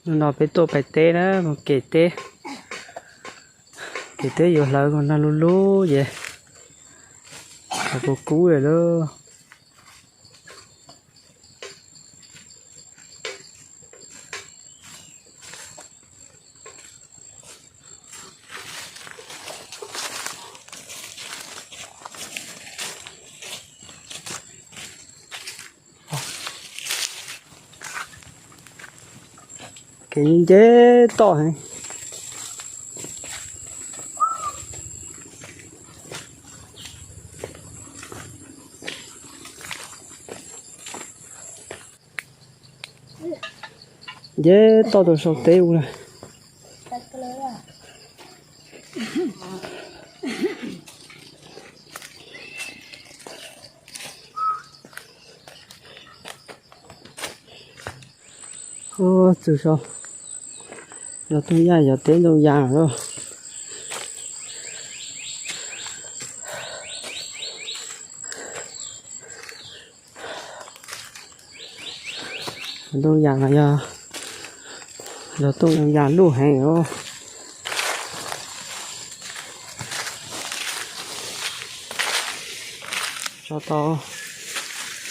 Hnub no peb tuaj pais teb na, mus kem teb. Kem teb yuav hlawv, nag lub lub ces hlawv kub kub lawm lauj. Kev nce toj heev. Nce toj tuaj saum teb ub na. Ub, txug saud yog Tooj Yaj, yog teb Tooj Yaj lawm. Tooj Yaj no yog, yog Tooj Yaj luj heev os. Tso tau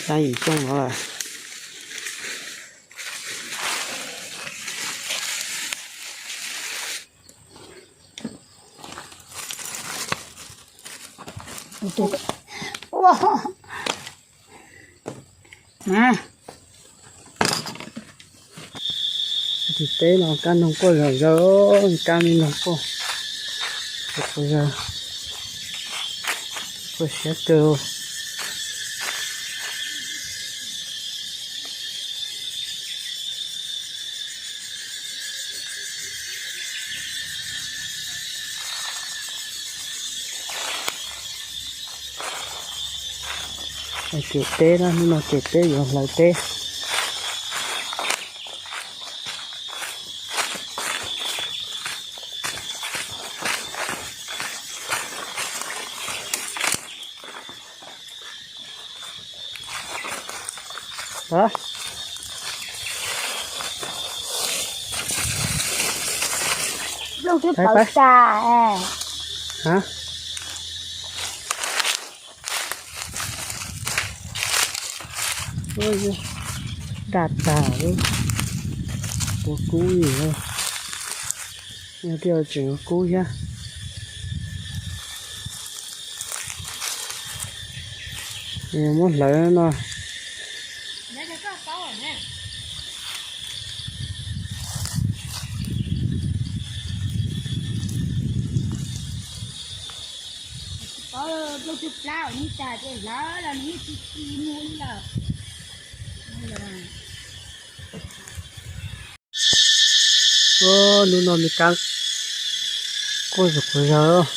xya yim xyoo no lawm. Tim teb no kab noog quaj zom zaws, kab me noog quaj, quaj siab kawg. Kem teb na, hnub no kem teb yuav hlawv teb. Nplooj twb pawv tas. Daj tag, ua kub li, yog tias tseem ua kub thiab. Muab hlawv no. Hnub no me kab quaj zom zaws.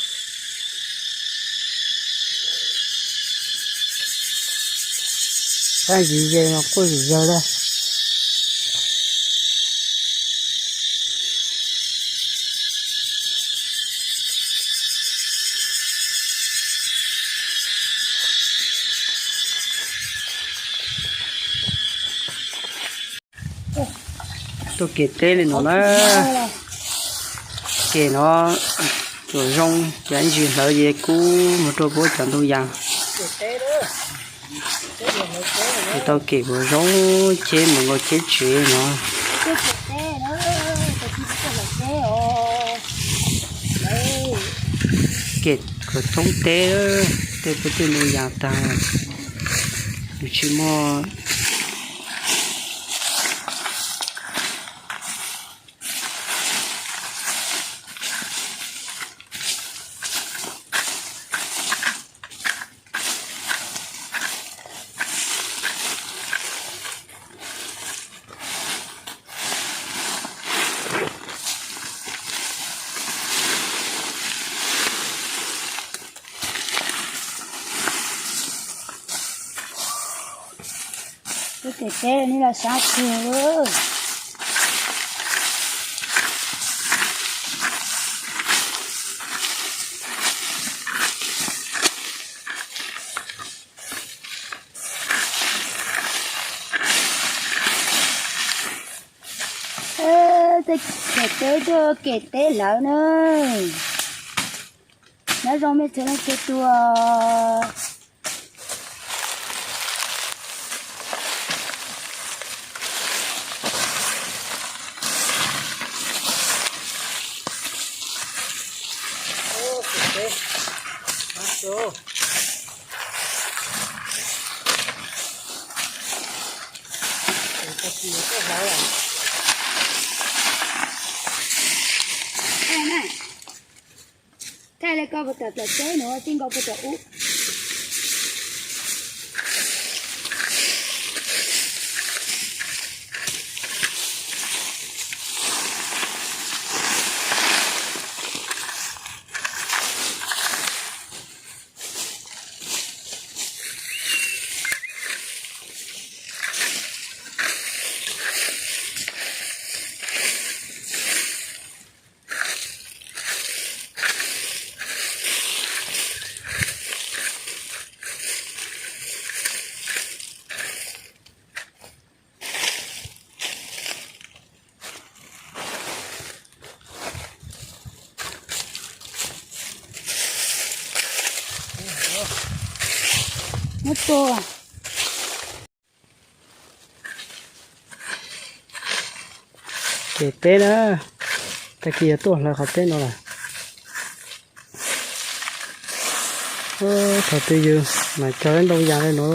Kab ntsis ze no quaj zom zaws lawm. Tuaj kem teb li no na. Kem no tsuas zoo ces ntsis hlawv ces kub mus rau puab cov ntoo yas. Tsis tau kem kuj zoo, cheb mus nkaus cheb tsev no. Kem kom thoob teb, tej puab tej ntoo yas tag, nws tsis muaj. Peb kem teb ni los sab tug. Kem teb tuaj kem teb lawm na. Nyob zoo mej txhua leej txhua tus. Thaij li koj puas tom plaws teb nuav tij nkaus puas tom ub. Muab tua. Kem teb na, tag kis yog tuaj hlawv qhov teb no lawm. Thaum twg yus mam cog ntoo yas li no.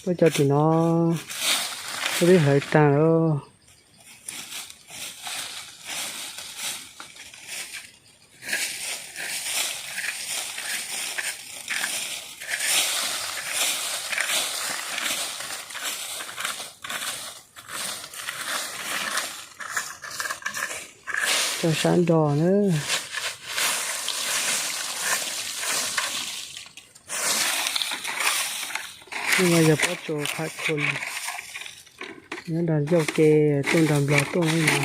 Tuaj cog tim no, tuaj twb hlawv tag lawm. Cog sab nrog na. Nws yog pob tsuas pha khu nyob nrog ncauj ke tuaj nrog nplog tuaj no.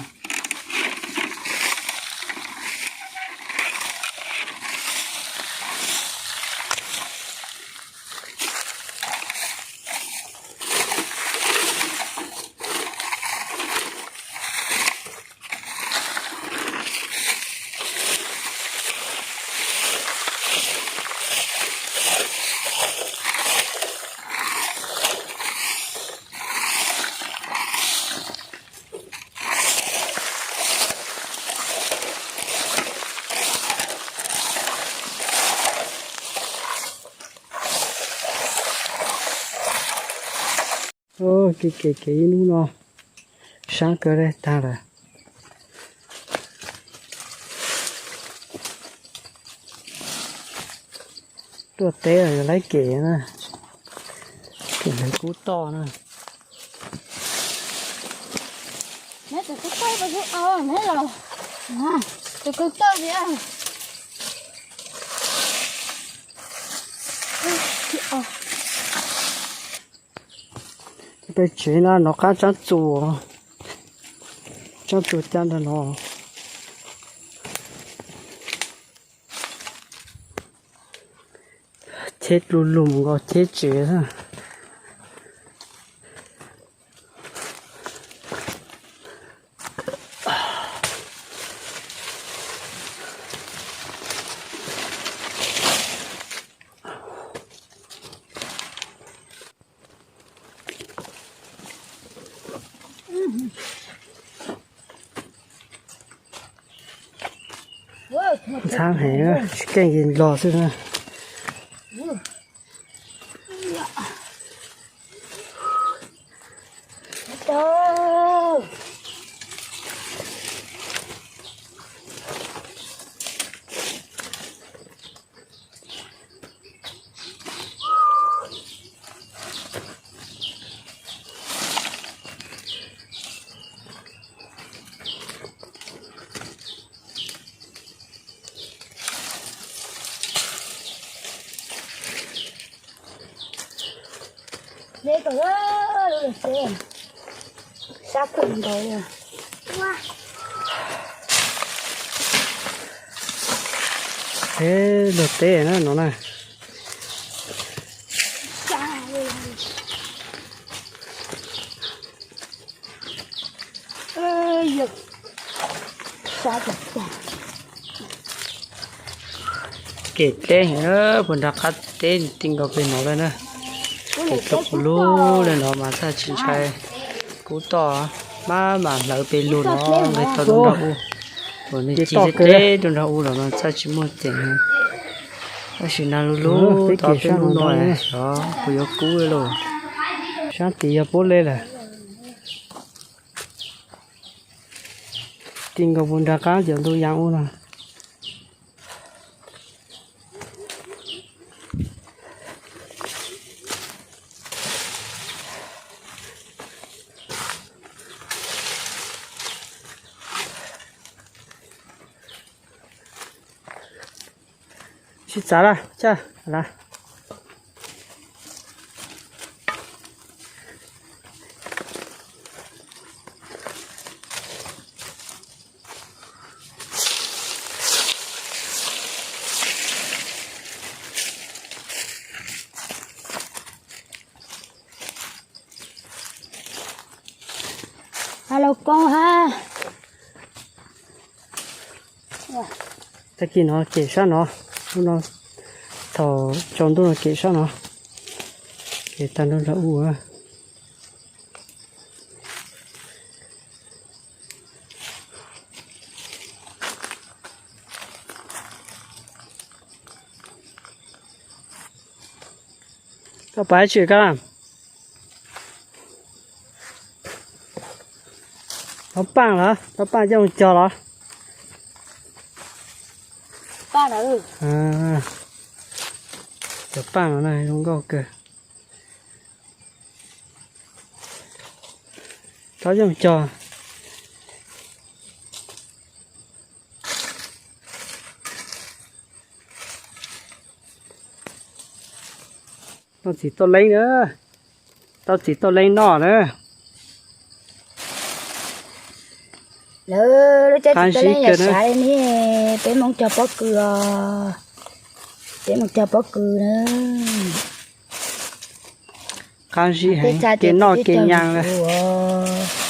Kev kev kev ib hnub no sab kawg li tag lawm. Tuaj teb los yog laib kev na, kev hlawv kub toj na. Peb tsev no nov qab tsab txuas, tsab txuas caj nrog no. Cheb dlub lug mus nkaus cheb tsev xwb. Ntxhab heev, tsis keej ces nplog xwb na. Sab kawg nkaus. Luag teb na no na. Kem teb heev, puag nram qab teb ti nkaus pem no lawm na. Kem teb kuv lub li no mas txhaj tsis ntshai. Kub toj, maj mam hlawv pem lug no nqis tau rau nram u. Uas nws ci teb rau nram u los no txhaj tsis muaj ceem. Tab sis nag lub lub tau peb lub no xyov puas yuav kub lauj. Sab tid yog pob lej lawm. Ti nkaus puag nram qab cov ntug yas ub no. Sib txav lawm tsa lawm. Hab lauj koob hab. Tag kis no kem sab no, hnub no thaum tsaus ntuj no kem sab no, kem tag nrho nram u. Koj pais tsi koj? Tau paaj los? Tau paaj coj mus cog los? Cov paaj no zoo nkauj kawg. Tau coj mus cog. Tau txiv tauj leeb na. Tau txiv tauj leeb noj na. Lawv lub caij txiv tauj leeb yog sav li ne, peb Hmoob cog pob kws os. Peb Hmoob cog pob kws na. Qab zib heev, kev noj kev nyaas os.